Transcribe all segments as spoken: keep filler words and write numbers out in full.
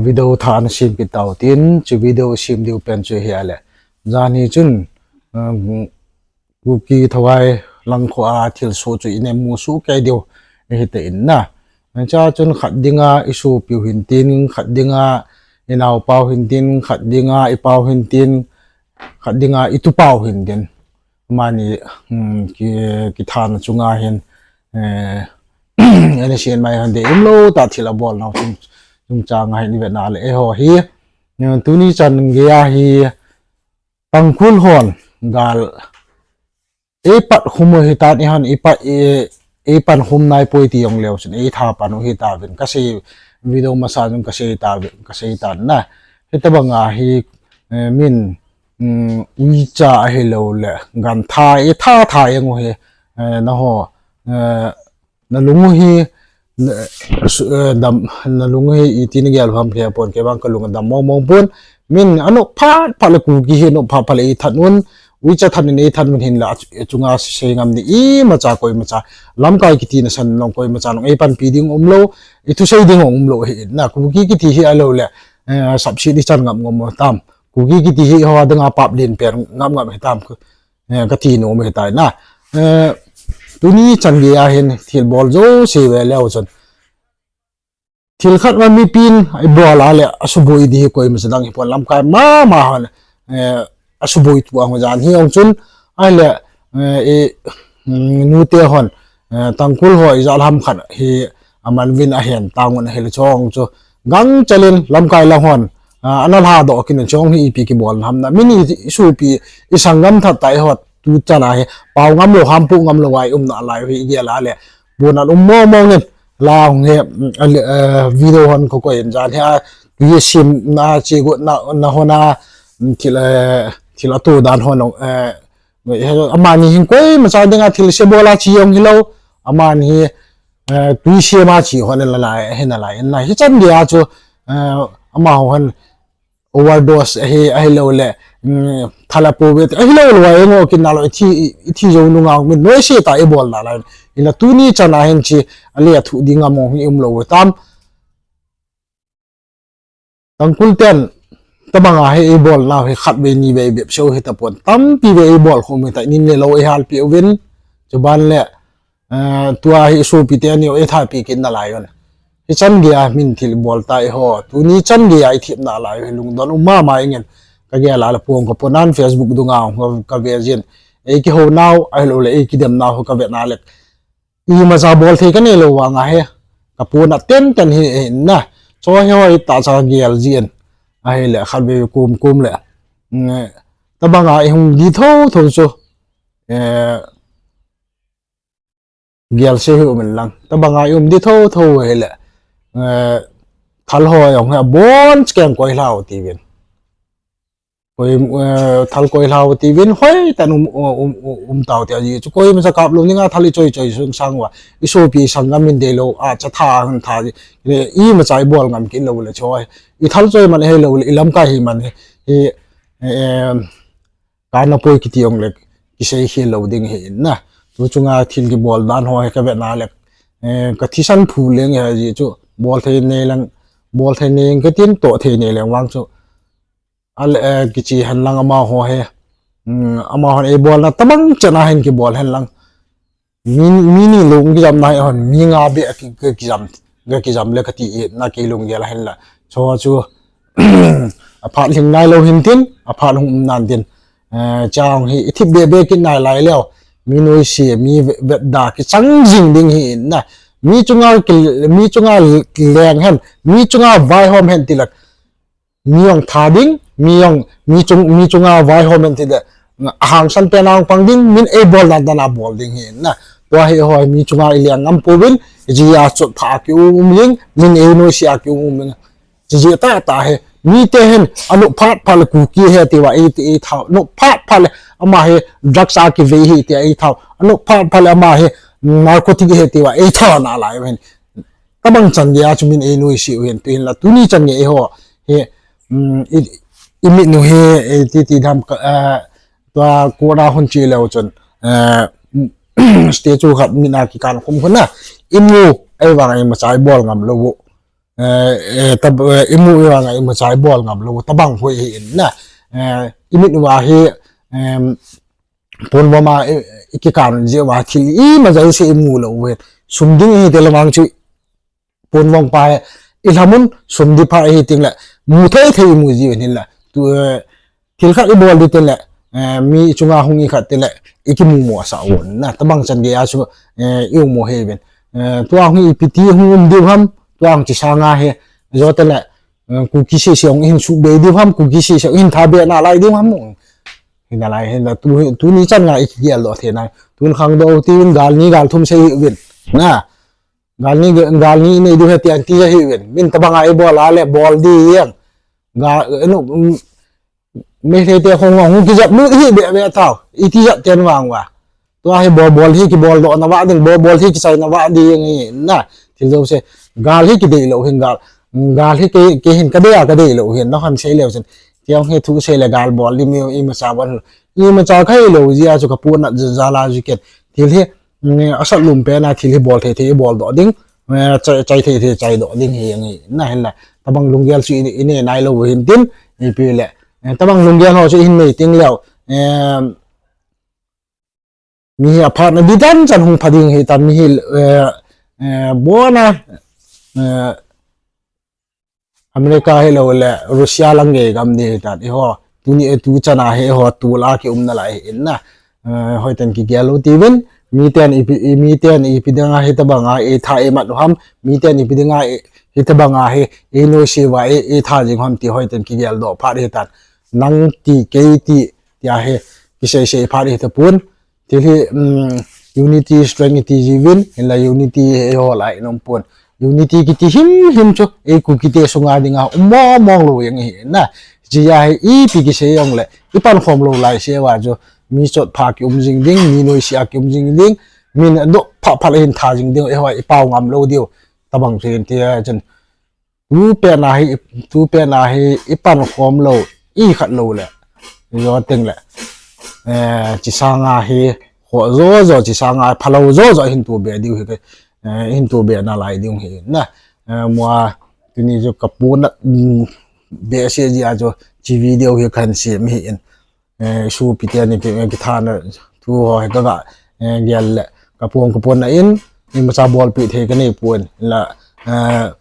video thah ana sem kit tau tin, chu video sem diu pen chu hi ale. Jan hi chun, Kuki Thawai langkhoa thilsoh chu inem mu soh kei diu hita in na. Cha chun khat dinga isopiu hin tin, khat dinga inaopau hin tin, khat dinga ipau hin tin, khat dinga itupau hin tin. Amani kithana chunga hin, ana sen mai hon de umlou ta thil abolnau chungchang a hin ivet na le eiho hi, tuni chan geiya hi Tangkhul hon gal eipat khum u hitan, eihon eipan khum naipoi ti jong leu chun eitha pan u hitauvin, kasei video masa jong kasei tan na. Hitobanga hi min uicha ahiloule gantha eitha tha jeng u hi, naho, nalung u hi, nalung u hi iti nagel ham lhepon, kei vang kalung adam mongmong pon. Min anop phat phat le Kuki hi anop phat phat le eithat un, uicha that in eithat un hinla, achunga sei ngam ding imacha koimacha, lamkai kiti nasan jong koimacha jong eipanpi ding umlou, ithusei ding umlou hi na. Kuki kiti hi ahiloule sapset ichan ngam ngam u tam, Kuki kiti hi eiho dinga pap lenpen ngam ngam hitam, kati nom hitai na. Tuni chan geiya hin thilbol jouse ve leu chun, thil khat ma mipin ibol a le asuboi ding hi koimacha dang hipon, lamkai mama hon asuboi tua hung jan hi jong chun, ahile nute hon, Tangkhul ho ijat ham khat hi aman uvin ahen tang un ahile chong chu gangchel in lamkai lang hon ana lhadoh kit un, chong hi ipi kibolna ham na, min isopi isanggam that tah eiho tu chan a hi pao ngam lou, hampoh ngam lou a ium nalai u hi igel a le, pon a um mongmong in, la hung hi video hon kakoi in jan hi a, tui asemna che gotna hon a, thil ato dan hon, amani hin koimacha dinga thilse bol a che jong hilou, amani hi tui sem a che hon in la, hinalai in na. Hichan geiya chu amaho hon overdose ahi, ahiloule thal apo ve, ahilou lou a eingo kit nalou, ithi jou nunga min noise ta ibol nalai. Hinla tuni chan a hin che ale athuh ding a mong hi umlou tam. Tangkhul ten tobanga hi eibolnau hi khatvei nivei bep seh u hitapon, tampi vei eibol khum hita, nin le lou eihalpeh uvin, chuban le tua hi isopi teni u eithapi kit nalai un. Hichan geiya min thil ibol ta eiho, tuni chan geiya ithep nalai u hi lungdon um mama ingin, kagel a le pon kaponan Facebook dunga kave jin, eikihounau ahiloule eikidemnau kavet na le, imacha bol thei kaneilou vanga hi kapona tenten hi na. Chu hi hoi tahcha gel jin, ahile khatvei kom kom le, tobanga ihung di thouthou chu gelse hi um in lang, tobanga ium di thouthou hile, thal ho jong hi abon cheh keng koilhau tiuvin, thal koilhau tiuvin, hoitah in um tau ti ahi chu, koimacha kap lou dinga thal ichoi choi sung sang uva, isopi isanggam in deilou a cha tha hung tha, imacha ibol ngam kit loule chu, ithal choi man ahiloule ilamkai hi man hi, kana poi kiti jongle kisei khel lou ding hi in na. Tu chunga thil kibol dan ho hi kavet na le, kathisan phu leng hi ahi chu, bol thei nei leng, bol thei nei katin, toh thei nei leng vang chu kiche hen lang amaho hi, amahon eibolna tobang chan a hin kibol hen lang, mi ni lung kijamna hi hon mi nga beh kakijam le kati na, kei lunggel a hinla. Chu chu aphat lhing nailou hin tin, aphat hung um nan tin, chang hi ithip bebe kit nalai leu, mi noise, mi vetda kichang jing ding hi in na. Mi chunga leng hen, mi chunga vaihom hen tile, mi jong tha ding, mi jong, mi chunga vaihom hen tile, ahangsan pen a hung pang ding, min eibol dan dan a bol ding hi in na. Tua hi hoi mi chunga ileng ngam pouvin, ijeh a chotpha a kium um jing, min einoise a kium um jing. Chujeh tahtah hi, mite hin anop phat phat le Kuki ahi tiuva eiti eithau, nop phat phat le ama hi drugs a kivei ahi tia eithau, anop phat phat le ama hi narcotic ahi tiuva eithau nalai u hin. Tobang chan geiya chu min einoise u hin, tuhinla tuni chan gei eiho hi, imit u hi, titi dam, tua court a hung che leu chun, statue khat mit a kikan khum khum na, imu, ahivanga imacha ibol ngam lou u. eh, eh, tab, eh, imu ivanga imacha ibol ngam lou, tabang hoi hi in na. Eh, imit uva hi, em, ponvom a i, ikikan jeh uva thil imacha ise imu lou uvin. Sum ding ihi teng le vang chu ponvom pa hi, ilhamun sum ding pa ihi teng le, mu thei thei imu jiuvin hinla. Tu, eh, thil khat ibol ding teng le, eh, mi chunga hung ikhat teng le, ikimu mo asah uvin na, tabang chan gei a chu, eh, imu mo hi uvin. Eh, tua hung ipi ti hung um diu ham, tua hung chi sanga hi, jo teng le, eh, Kuki sese hung ihin subei diu ham, Kuki sese hung ihin thabei nalai diu ham. Hinalai hinla, tu, tuni chan nga ikigel doh thei nai. Tun khangdoh uvin, gal ni gal thum sei uvin. Na, gal ni, gal ni inei diu hiti anti ja hi uvin. Min tabang a ibol a le, bol ding. Ga, eno, mm, Meitei te hung hung kijap lut hi be be tau. Iti jat ten vang uva. Tua hi bol bol hi kibol doh na va ding, bol bol hi kichai na va ding hi na. Thil jouse. Gal hi kidei lou hin gal. Gal hi kei, kei hin kadei a kadei lou hin. Na han sei leu chin. Tiang hi thu sei le gal bol ding mi imacha van. Imacha khai lou jeh a chu kapu na jala ju ken. Thil hi, mm, asat lum pen a thil hi bol thei thei bol doh ding. Eh, chai, chai thei thei chai doh ding hi ang hi. Na hinla. Tabang lunggel chu ine, ine nai lou hin tin. Ipi le. Eh, tabang lunggel ho chu ihin nei teng leu. Eh, mi hi aphat na ding dan chan hung pha ding hi ta mi hi, eh, eh, bona, eh, America hilou le Russia lang gei gam ding hi tan. Eiho, tuni, eh, tu chan a hi eiho, tu la kium nalai hi in na. Eh, hoiten kigel u tivin, miten ipi, i, miten ipi dinga hitabang a eitha eimat u ham, miten ipi dinga i, hitabang a hi, einoise uva, e, eitha jing u ham ti hoiten kigel doh phat hi tan. Nang ti, kei ti, tia hi, kisei sei phat hi tapon. Thil hi, um, unity strength iti jiuvin, hinla unity hi eiho lai in um pon. Unity kiti him him chu, ei Kuki te sunga dinga, um mong mong lou jeng hi na. Jia hi ipi kisei jong le, ipan khom lou lai se uva chu, mi chot pha kium jing ding, mi noise a kium jing ding, min doh pha pha le hin tha jing ding, eiho ipao ngam lou diu, tabang chu hin tia chun. Tu pen a hi, tu pen a hi, ipan khom lou, ikhat lou le. Jo teng le. Eh, chi sanga hi, kho jo jo, chi sanga phalou jo jo, hin tu be diu hi, eh, hin tu be nalai diu hi, na. Eh, mua, tuni jo kapu na, mm, be se jia jo, chi video hi kan se mi hi in. Eh, sopi teni ki, eh, kithana thu ho hi ka ga, eh, gel le. Kapu, kapu na in, imacha bolpi thei kanei pon. La, eh,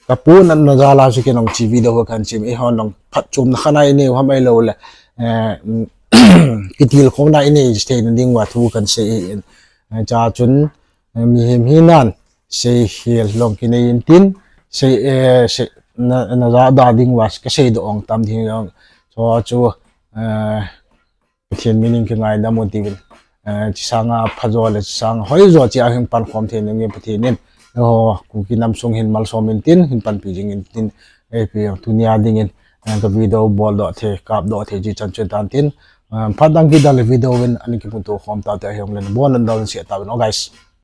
kapu na, na jala chu kinong chi video ho kan chim, eiho nong phatchomna khat na inei u ham ahilou le, eh, mm, kitilkhouna inei thei na ding uva thu kan sei in. Eh, cha chun, eh, mihem hinan, sei hel long kinei in tin, sei, eh, sei, na, na ja da ding uva, kasei doh ong tam ding ong. Chu chu, eh, Pathen min in kingaidam u tivin. Eh, chi sanga pha jo le chi sanga hoi jo chi a hin pan khom thei nangin Pathen in. Eiho, Kuki nam sung hin malsom in tin, hin panpi jing in tin, eh, pi tunia dingin, eh, ka video bol doh thei, kap doh thei chi chan chun tan tin. Eh, phat dang kit dang le video in, ani kimuto khom tau te hiong le, bon dan doh se tau in, oh guys.